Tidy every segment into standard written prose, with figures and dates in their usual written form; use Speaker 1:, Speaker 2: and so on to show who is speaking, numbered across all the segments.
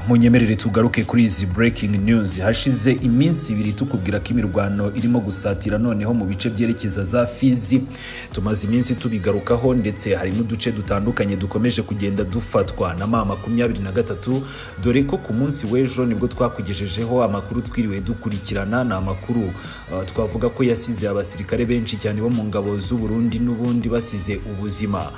Speaker 1: Munyemerere tugaruke kuri izi breaking news. Hashize iminsi 2 tukubwira ko imirwano irimo gusatira noneho mu bice byerekeza za Fizi. Tumaze iminsi tubigarukaho, ndetse hari n'uduce dutandukanye dukomeje kugenda dufatwa na M23, dore ko ku munsi w'ejo nibwo twakugejejeho amakuru twiriwe dukurikirana. Ni amakuru twavuga ko yasize abasirikare benshi cyane bo mu ngabo z'u Burundi n'ubundi basize ubuzima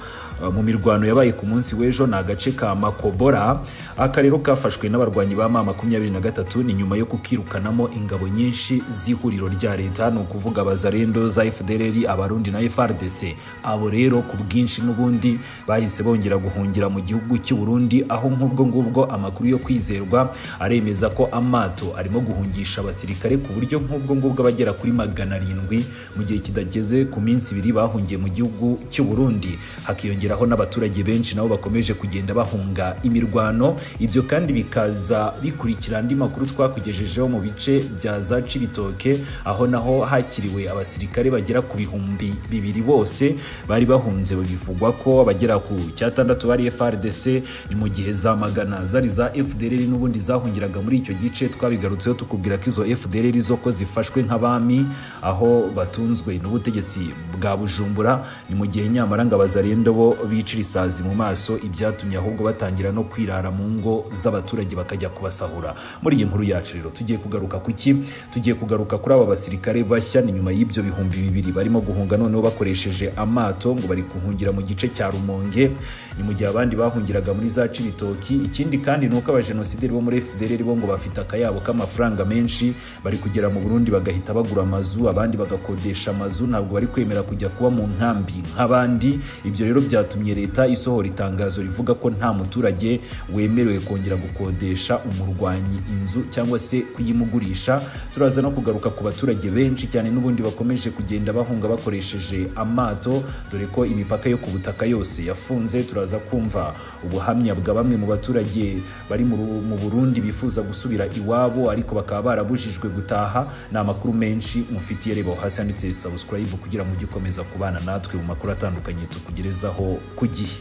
Speaker 1: mu mirwano yabaye ku munsi w'ejo. Ni agace ka Makobora, aka rero kafashwe n'abarwanyi ba M23, ni nyuma yo kukirukanamo ingabo nyinshi z'ihuriro rya leta, ni ukuvuga Abazarendo za FDLR, Abarundi na FARDC. Abo rero ku bwinshi n'ubundi bahise bongera guhungira mu gihugu cy'u Burundi, aho nk'ubwo ngubwo amakuru yo kwizerwa aremeza ko amato arimo guhungisha abasirikare ku buryo nk'ubwo ngubwo abagera kuri 700 mu gihe kidageze ku minsi 2 bahungiye mu gihugu cy'u Burundi, hakiyongeraho n'abaturage benshi nabo bakomeje kugenda bahunga imirwano. Ibyo kandi bikaza bikurikira andi makuru twakugejejeho mu bice bya za Cibitoke, aho naho hakiriwe abasirikare bagera ku 2000 bose bari bahunze. Bivugwa ko abagera ku 6 bari FARDC, ni mu gihe za magana zari za FDLR n'ubundi zahungiraga muri icyo gice. Twabigarutseho tukubwira ko izo FDLR zo ko zifashwe nk'abami, aho batunzwe n'ubutegetsi bwa Bujumbura, ni mu gihe nyamara ngo Abazarendo bo bicira isazi mu maso, ibyatumye ahubwo batangira no kwirara mu ngo z'abaturage bakajya kubasahura. Muri iyi nkuru yacu rero tugiye kugaruka kuki? Tugiye kugaruka kuri aba basirikare bashya, ni nyuma y'ibyo 2000 barimo guhunga noneho bakoresheje amato, ngo bari guhungira mu gice cya Rumonge, ni mu gihe abandi bahungiraga muri za Cibitoki. Ikindi kandi ni uko abajenosideri bo muri FDLR bo ngo bafite akayabo k'amafaranga menshi, bari kugera mu Burundi bagahita bagura amazu, abandi bagakodesha amazu, ntabwo bari kwemera kujya kuba mu nkambi nk'abandi. Ibyo rero byatumye leta isohora itangazo rivuga ko nta muturage wemerewe kongera gukodesha umurwanyi inzu cyangwa se kuyimugurisha. Turaza no kugaruka ku baturage benshi cyane n'ubundi bakomeje kugenda bahunga bakoresheje amato, dore ko imipaka yo ku butaka yose yafunze. Turaza kumva ubuhamya bwa bamwe mu baturage bari mu Burundi bifuza gusubira iwabo ariko bakaba barabujijwe gutaha. Ni amakuru menshi mufitiye, reba hasi handitse subscribe kugira ngo ujye ukomeza kubana natwe mu makuru atandukanye tukugerezaho ku gihe.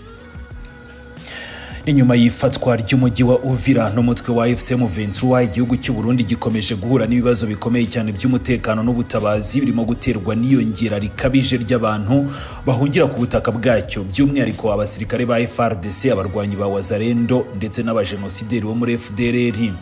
Speaker 1: Inyuma y'ifatwa ry'umujyi wa Uvira n'umutwe wa AFC M23, igihugu cy'u Burundi gikomeje guhura n'ibibazo bikomeye cyane by'umutekano n'ubutabazi, birimo guterwa n'iyongera rikabije ry'abantu bahungira ku butaka bwacyo, by'umwihariko abasirikare ba FARDC, abarwanyi ba Wazalendo ndetse n'abajenosideri bo muri FDLR.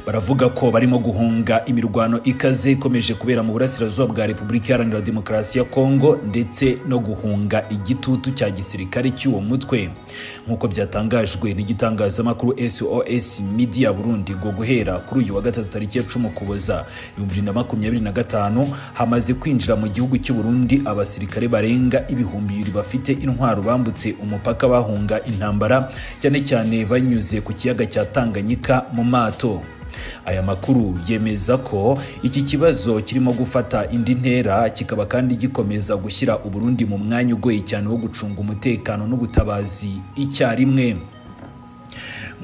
Speaker 1: Baravuga ko barimo guhunga imirwano ikaze ikomeje kubera mu burasirazuba bwa Repubulika Iharanira Demokarasi ya Kongo, ndetse no guhunga igitutu cya gisirikare cy'uwo mutwe. Nk'uko byatangajwe n'igitangazamakuru SOS Media Burundi, ngo guhera kuri uyu wa gatatu tariki ya 10 Ukuboza 2025, hamaze kwinjira mu gihugu cy'u Burundi abasirikare barenga 2000 bafite intwaro bambutse umupaka bahunga intambara, cyane cyane banyuze ku kiyaga cya Tanganyika mu mato. Aya makuru yemeza ko iki kibazo kirimo gufata indi ntera, kikaba kandi gikomeza gushyira Uburundi mu mwanya ugoye cyane wo gucunga umutekano n'ubutabazi icyarimwe.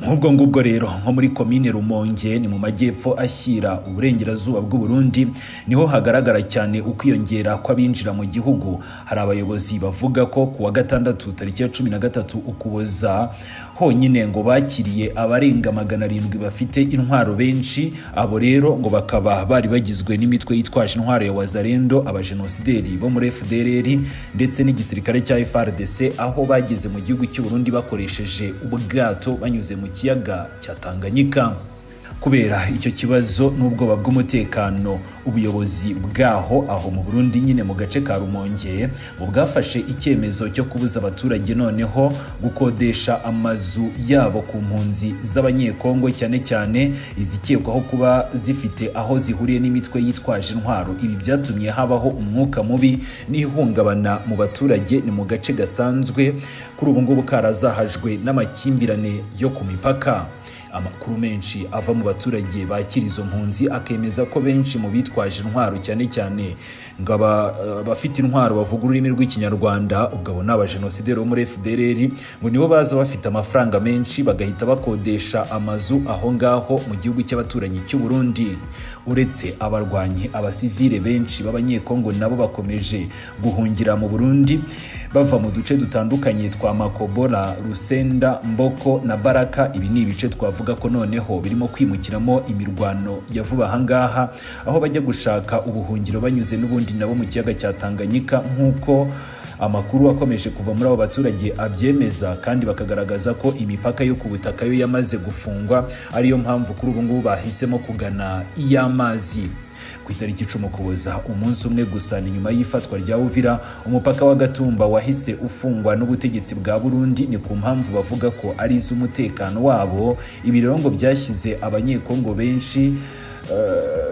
Speaker 1: Nk'ubwo ngubwo rero, nko muri komine Rumonge, ni mu majyepfo ashyira uburengerazuba bw'u Burundi, niho hagaragara cyane ukwiyongera kw'abinjira mu gihugu. Hari abayobozi bavuga ko ku wa gatandatu tariki ya 13 Ukuboza honyine ngo bakiriye abarenga 700 bafite intwaro benshi. Abo rero ngo bakaba bari bagizwe n'imitwe yitwaje intwaro ya Wazalendo, abajenosideri bo muri FDLR ndetse n'igisirikare cya FARDC, aho bageze mu gihugu cy'u Burundi bakoresheje ubwato banyuze mu kiyaga cya Tanganyika. Kubera icyo kibazo n'ubwoba bw'umutekano, ubuyobozi bwaho aho mu Burundi nyine mu gace ka Rumonge ngo bwafashe icyemezo cyo kubuza abaturage noneho gukodesha amazu yabo ku mpunzi z'Abanyekongo, cyane cyane izikekwaho kuba zifite aho zihuriye n'imitwe yitwaje intwaro. Ibi byatumye habaho umwuka mubi n'ihungabana mu baturage, ni mu gace gasanzwe kuri ubu ngubu karazahajwe n'amakimbirane yo ku mipaka. Amakuru menshi ava mu baturage bakira izo mpunzi akemeza ko benshi mu bitwaje intwaro, cyane cyane ngo abafite intwaro bavuga ururimi rw'Ikinyarwanda, ubwo abo ni abajenosideri bo muri FDLR, ngo nibo baza bafite amafaranga menshi bagahita bakodesha amazu aho ngaho mu gihugu cy'abaturanyi cy'u Burundi. Uretse abarwanyi, abasivile benshi b'Abanyekongo nabo bakomeje guhungira mu Burundi. bava mu duce dutandukanye twa Makobola, Rusenda, Mboko na Baraka. Ibi ni ibice twavuga ko noneho birimo kwimukiramo imirwano ya vuba ahangaha, aho bajya gushaka ubuhungiro banyuze n'ubundi nabo mu kiyaga cya Tanganyika, nk'uko amakuru akomeje kuva muri abo baturage abyemeza, kandi bakagaragaza ko imipaka yo ku butaka yo yamaze gufungwa, ariyo mpamvu kuri ubu ngubu bahisemo kugana iy'amazi. Ku itariki 10 Ukuboza, umunsi umwe gusa ni nyuma y'ifatwa rya Uvira, umupaka wa Gatumba wahise ufungwa n'ubutegetsi bwa Burundi, ni ku mpamvu bavuga ko ari iz'umutekano wabo. Ibi rero ngo byashyize Abanyekongo benshi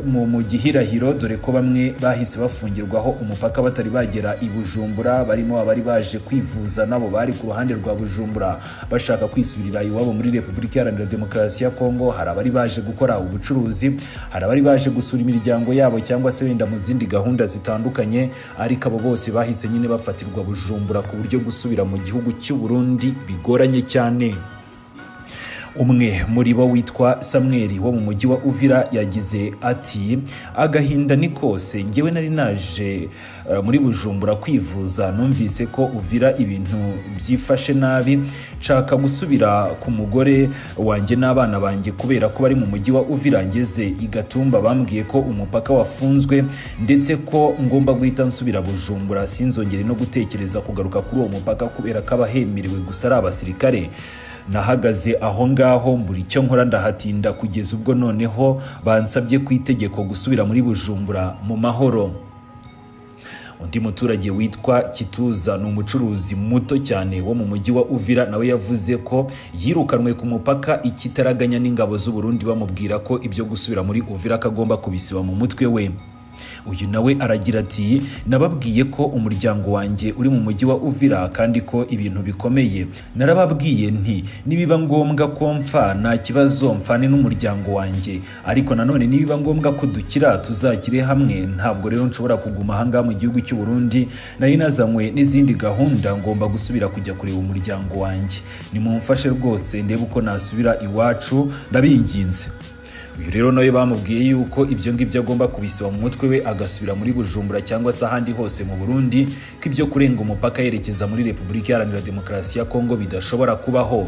Speaker 1: mu gihirahiro, dore ko bamwe bahise bafungirwaho umupaka batari bagera i Bujumbura, barimo abari baje kwivuza nabo bari ku ruhande rwa Bujumbura bashaka kwisubirira iwabo muri Repubulika Iharanira Demokarasi ya Kongo, hari abari baje gukora ubucuruzi, hari abari baje gusura imiryango yabo cyangwa se wenda mu zindi gahunda zitandukanye, ariko abo bose bahise nyine bafatirwa Bujumbura ku buryo gusubira mu gihugu cy'u Burundi bigoranye cyane. Umwe muri bo witwa Samuel wo mu mujyi wa Uvira yagize ati: "Agahinda ni kose, ngewe nari naje muri Bujumbura kwivuza, numvise ko Uvira ibintu byifashe nabi, nshaka gusubira ku mugore wanjye n'abana banjye kubera ko bari mu mujyi wa Uvira. Ngeze i Gatumba bambwiye ko umupaka wafunzwe ndetse ko ngomba guhita nsubira Bujumbura, sinzongere no gutekereza kugaruka kuri uwo mupaka kubera ko abahemerewe gusa ari abasirikare. Nahagaze aho ngaho mbura icyo nkora, ndahatinda kugeza ubwo noneho bansabye ku itegeko gusubira muri Bujumbura mu mahoro." Undi muturage witwa Kituza ni umucuruzi muto cyane wo mu mujyi wa Uvira, nawe yavuze ko yirukanwe ku mupaka ikitaraganya n'ingabo z'u Burundi, bamubwira ko ibyo gusubira muri Uvira kagomba kubisiba mu mutwe we. Uyu nawe aragira ati: "Nababwiye ko umuryango wanjye uri mu mujyi wa Uvira kandi ko ibintu bikomeye. Narababwiye nti nibiba ngombwa ko mpfa nta kibazo, mfane n'umuryango wanjye, ariko nanone nibiba ngombwa ko dukira tuzakire hamwe. Ntabwo rero nshobora kuguma ahangaha mu gihugu cy'u Burundi, nari nazanywe n'izindi gahunda, ngomba gusubira kujya kureba umuryango wanjye. Nimumfashe rwose ndebe uko nasubira iwacu, ndabinginze." Uyu rero nawe bamubwiye yuko ibyo ngibyo agomba kubisiba mu mutwe we, agasubira muri Bujumbura cyangwa se ahandi hose mu Burundi, ko ibyo kurenga umupaka yerekeza muri Repubulika Iharanira Demokarasi ya Kongo bidashobora kubaho.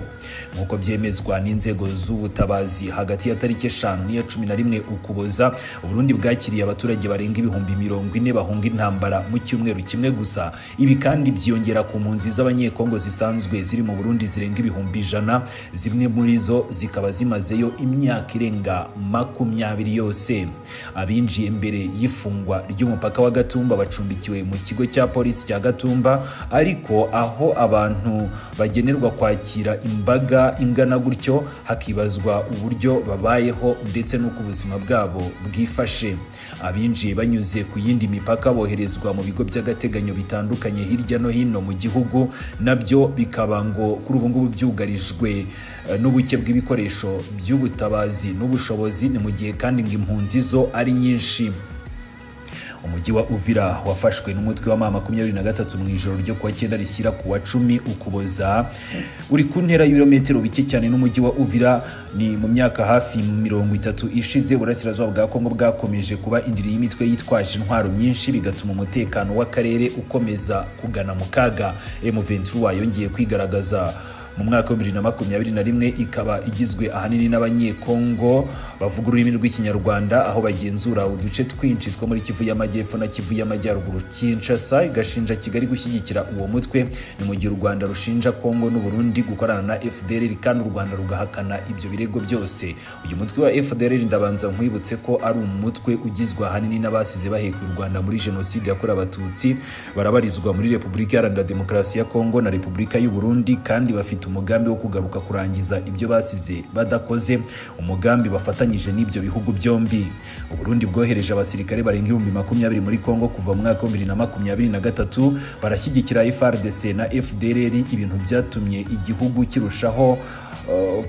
Speaker 1: Nk'uko byemezwa n'inzego z'ubutabazi, hagati ya tariki 5 n'iya 11 Ukuboza, Uburundi bwakiriye abaturage barenga 40,000 bahunga intambara mu cyumweru kimwe gusa. Ibi kandi byiyongera ku mpunzi z'Abanyekongo zisanzwe ziri mu Burundi zirenga 100,000, zimwe muri zo zikaba zimazeyo imyaka irenga 20 yose. Abinjiye mbere y'ifungwa ry'umupaka wa Gatumba bacumbikiwe mu kigo cya polisi cya Gatumba, ariko aho abantu bagenerwa kwakira imbaga ingana gutyo hakibazwa uburyo babayeho ndetse n'uko ubuzima bwabo bwifashe. Abinjiye banyuze ku yindi mipaka boherezwa mu bigo by'agateganyo bitandukanye hirya no hino mu gihugu, nabyo bikaba ngo kuri ubu ngubu byugarijwe n'ubuke bw'ibikoresho by'ubutabazi n'ubushobozi, ni mu gihe kandi ngo impunzi zo ari nyinshi. Umujyi wa Uvira wafashwe n'umutwe wa M23 mu ijoro ryo kuwa 9 rishyira kuwa 10 Ukuboza, uri ku ntera y'ibirometero bike cyane n'umujyi wa Uvira. Ni mu myaka hafi 30 ishize Uburasirazuba bwa Kongo bwakomeje kuba indiri y'imitwe yitwaje intwaro nyinshi, bigatuma umutekano w'akarere ukomeza kugana mu kaga. M23 yongeye kwigaragaza mu mwaka wa 2021, ikaba igizwe ahanini n'Abanyekongo bavuga ururimi rw'Ikinyarwanda, aho bagenzura uduce twinshi two muri Kivu y'Amajyepfo na Kivu y'Amajyaruguru. Kinshasa igashinja Kigali gushyigikira uwo mutwe, ni mu gihe u Rwanda rushinja Kongo n'u Burundi gukorana na FDLR, kandi u Rwanda rugahakana ibyo birego byose. Uyu mutwe wa FDLR, ndabanza nkwibutse ko ari umutwe ugizwe ahanini n'abasize bahekuye u Rwanda muri Jenoside yakorewe Abatutsi, barabarizwa muri Repubulika Iharanira Demokarasi ya Kongo na Repubulika y'u Burundi, kandi bafite umugambi wo kugaruka kurangiza ibyo basize badakoze, umugambi bafatanyije n'ibyo bihugu byombi. Uburundi bwohereje abasirikare barenga 20,000 muri Kongo kuva mu mwaka wa 2023, barashyigikira FARDC na FDLR, ibintu byatumye igihugu kirushaho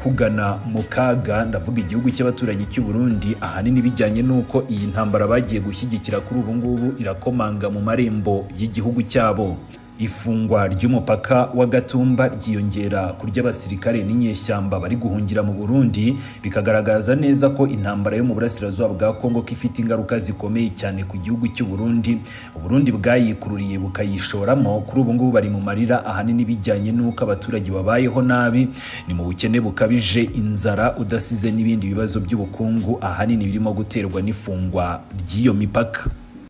Speaker 1: kugana mu kaga, ndavuga igihugu cy'abaturanyi cy'u Burundi, ahanini bijyanye n'uko iyi ntambara bagiye gushyigikira kuri ubu ngubu irakomanga mu marembo y'igihugu cyabo. Ifungwa ry'umupaka wa Gatumba ryiyongera ku ry'abasirikare n'inyeshyamba bari guhungira mu Burundi, bikagaragaza neza ko intambara yo mu burasirazuba bwa Kongo ko ifite ingaruka zikomeye cyane ku gihugu cy'u Burundi. Uburundi bwayikururiye bukayishoramo, kuri ubu ngubu bari mu marira, ahanini bijyanye n'uko abaturage babayeho nabi, ni mu bukene bukabije, inzara, udasize n'ibindi bibazo by'ubukungu ahanini birimo guterwa n'ifungwa ry'iyo mipaka.